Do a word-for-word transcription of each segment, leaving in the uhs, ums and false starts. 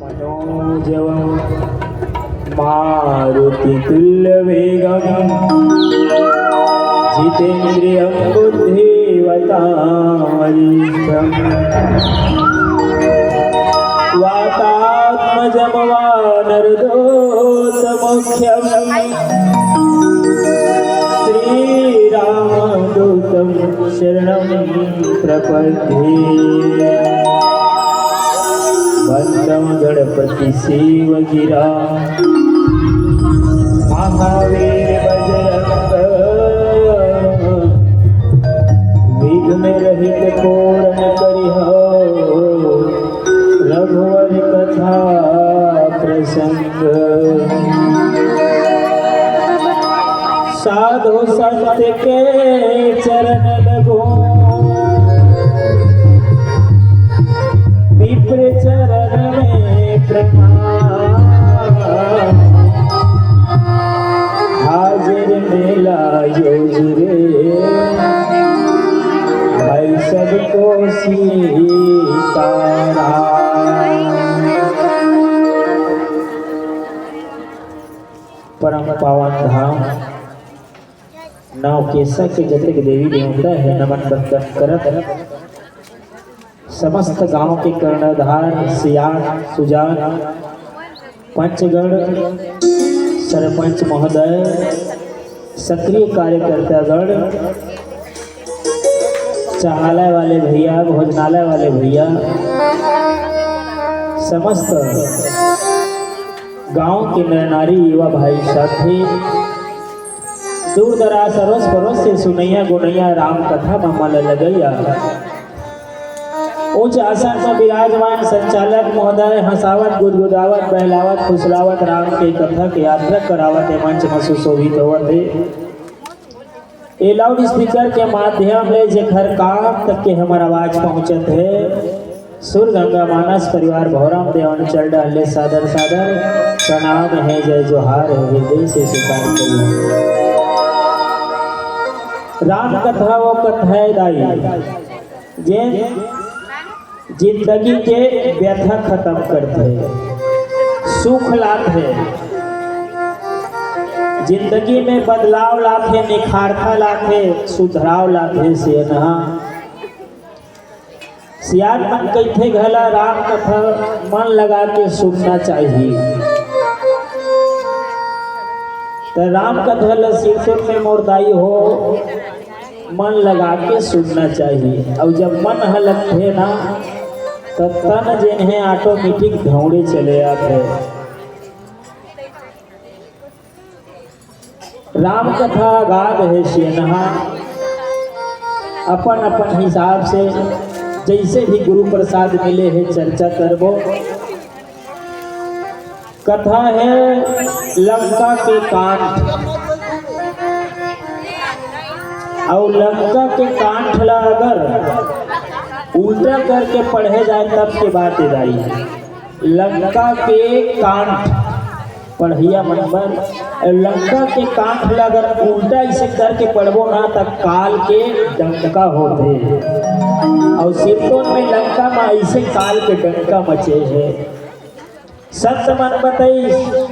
मनोजवं मारुतितुल्यवेगं जितेन्द्रियं बुद्धिमतां वरिष्ठम्। वातात्मजं वानरदूतमुख्यं श्रीरामदूतं शरणं प्रपद्ये। वंदं गणपति शिव गिरा महावीर बजरंग, विघ्न रहित पूरन करिहो रघुवर कथा प्रसंग। साधु संत के चरण लगो, विप्र चरण में प्रणाम। हाजिर मेला जोजुरे, भाई सबको सीताराम। परम पावन धाम नवकेसा के जतेक देवी देवता हे, नमन बंदन करत समस्त गांव के कर्णधार, सियान, सुजान, पंचगण, सरपंच महोदय, सक्रिय कार्यकर्तागण, चहालय वाले भैया, भोजनालय वाले भैया, समस्त गांव के नर नारी, युवा भाई, साथी, दूर दराज, अरोस परोस से सुनैया गुनैया, राम कथा म मन लगैया। उच्च आसन म विराजमान संचालक महोदय, हंसावत, गुदगुदावत, बहलावत, फुसलावत राम के कथा के यात्रा करावत ए मंच म सुशोभित होवत हे। ए लाउड स्पीकर के माध्यम ले जेखर कान तक के हमर आवाज पहुंचत हे, सुर गंगा मानस परिवार भौराम देवन चल डाले सादर सादर प्रणाम हे, जय जोहार हे, हृदय से स्वीकार करिए। राम कथा वो कथा हे दाई, जे जिंदगी के व्यथा खत्म करथे, सुख लाथे, जिंदगी में बदलाव लाथे, निखारता लाथे, सुधराव लाथे, से नहा सियान मन कहिथे घला राम कथा मन लगा के सुनना चाहिए। त राम कथा ल सिरतोन में मोर दाई हो मन लगा के सुनना चाहिए। अउ जब मन ह लगथे ना, त तन जेन हे ऑटोमेटिक धौड़े चले आथे। राम कथा अगाध हे सियनहा, अपन अपन हिसाब से जैसे भी गुरु प्रसाद मिले हे चर्चा करबो। कथा हे लंका के कांड, अउ लंका के कांड ला अगर उल्टा करके पढ़े जाए तब के बात हे दाई। लंका के कांड पढ़इया मन बर, लंका के कांड ला अगर उल्टा अइसे करके पढ़बो ना, त काल के डंका होथे। अउ सिरतोन में लंका म अइसे काल के डंका मचे हे। संत मन बतइस,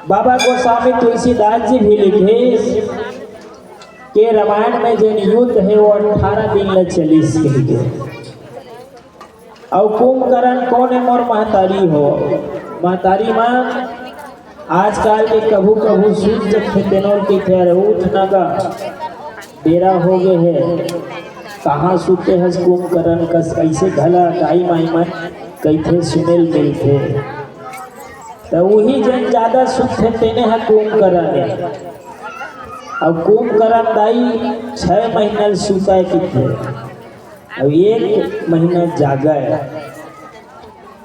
बाबा गोस्वामी तुलसीदास जी भी लिखिस के रामायण में जेन युद्ध हे, वो अठारह दिन ले चलिस कहिके। अउ कुंभकर्ण कोन हे? मोर महतारी हो। महतारी माँ आजकल के कभू कभू सूत जथे, तेनोर कहिथे, "अरे उठ ना गा, बेरा हो गे हे।" कहाँ सूते हस कुंभकर्ण कस? अइसे घला दाई माई मन कहिथे, सुनेल मिलथे। त उही जन जादा सूतथे, तेने ह कुंभकर्ण हे। अउ कुंभकर्ण दाई छह महीना ले सूता हे कहिथे। अउ एक महीना जागय।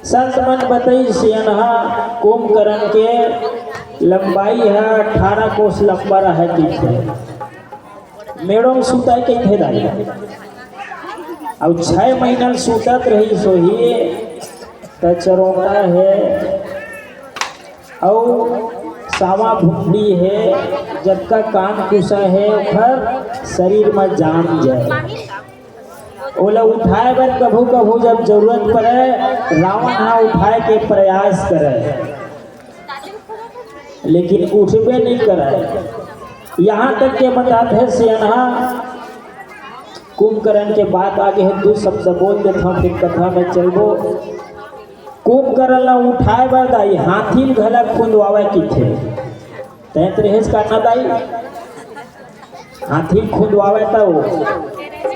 संत मन बतइस सियनहा कुंभकर्ण के लंबाई ह अठारह कोस लंबा रहय कहिथे। मेड़ो म सुतय कहिथे दाई। अउ छह महीना ल सुतत रहिस होही, त चरोटा हे, अउ सावा भुखड़ी हे, जतका कान कुसा हे, ओखर शरीर म जाम जाय। ओला उठाए बर कभू कभू जब जरूरत पड़े, रावण हा उठाए के प्रयास करे, लेकिन उठबे नहीं करे। यहाँ तक के बतात हे सियनहा, कुंभकर्ण के बात आगे हे, दू शब्द बोल देथव, फिर कथा में चलबो। कुंभकर्ण ला उठाए बर दाई हाथी ल घला खुंदवावे किथे। तैं त रहेस का ना दाई? हाथी ल खुंदवावे त वो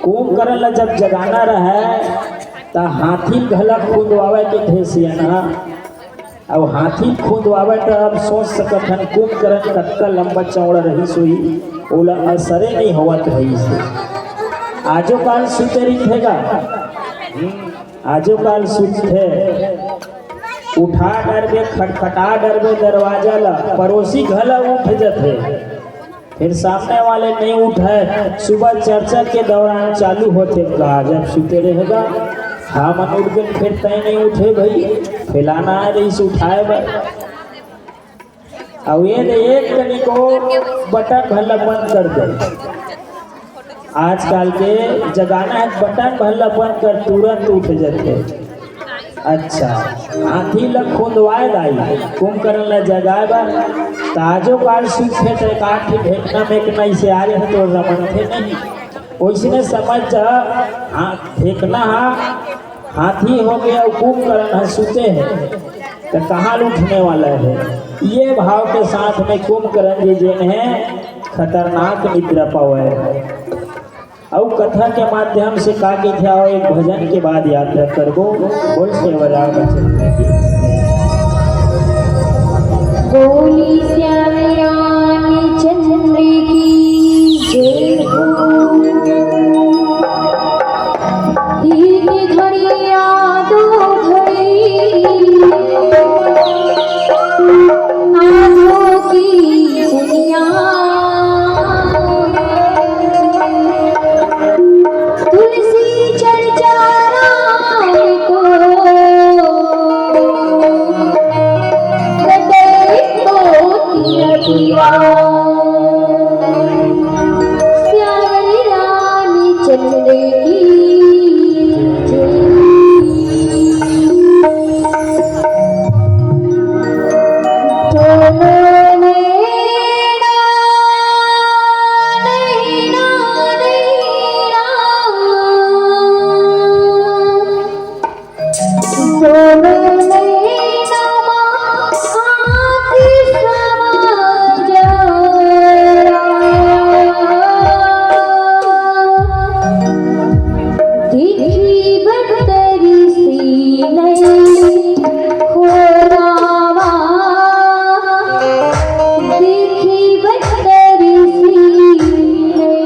कुंभकर्ण ला जब जगाना रहे त हाथी ल घला खुंदवावे किथे सियनहा। अउ हाथी ल खुंदवावे त अब सोच सकत हन कुंभकर्ण कतका लंबा चौड़ा रहिस होही, ओला असरे नहीं होवत रहिस हे। आजो काल सुते रहिथे गा, आजो काल सुते, उठा डरबे, खटखटा डरबे दरवाजा ला, पड़ोसी घला उठ जथे। फिर सामने वाले नहीं उठे, सुबह चर्चा के दौरान चालू होथे, कहा जब सुते रहेगा, हमन उठ गेन, फिर तैं नहीं उठे भाई, फलाना आ रहिस उठाए बर। अउ ये दे एक कनी को बटन भला बंद कर दे। आजकल के जगाना हे, बटन भला बंद कर, तुरंत उठ जथे। अच्छा, हाथी ल खुंदवाए दाई, कुंभकर्ण ल जगाए बर, त आजो काल सुते त एकाध ठे ढेकना मेकना इसे आ जाथे, तो रमनथे नहीं। ओइसने समझ जा, हाँ, ढेकना हा हाथी हो गया, कुंभकर्ण हा सुते हे, त कहाँ उठने वाला हे? ये भाव के साथ में कुंभकर्ण जी जेन हे, खतरनाक निद्रा पावे। अउ कथा के माध्यम से का कहिथे, आओ एक भजन के बाद यात्रा करबो। बोल सेवा रामचंद्र की। बोली श्याम रामचंद्र की जय हो। एक घड़िया दो घड़ी आँखों की दुनिया। तुलसी चर्चा राम को कटे को तिलकिया। श्याम रामचंद्र की जय। दोनों नैना, नैना, नैना। दोनों नैना मा आँख समा जरा। देखी बतरी सी नहीं हो रामा, देखी बतरी सी नहीं।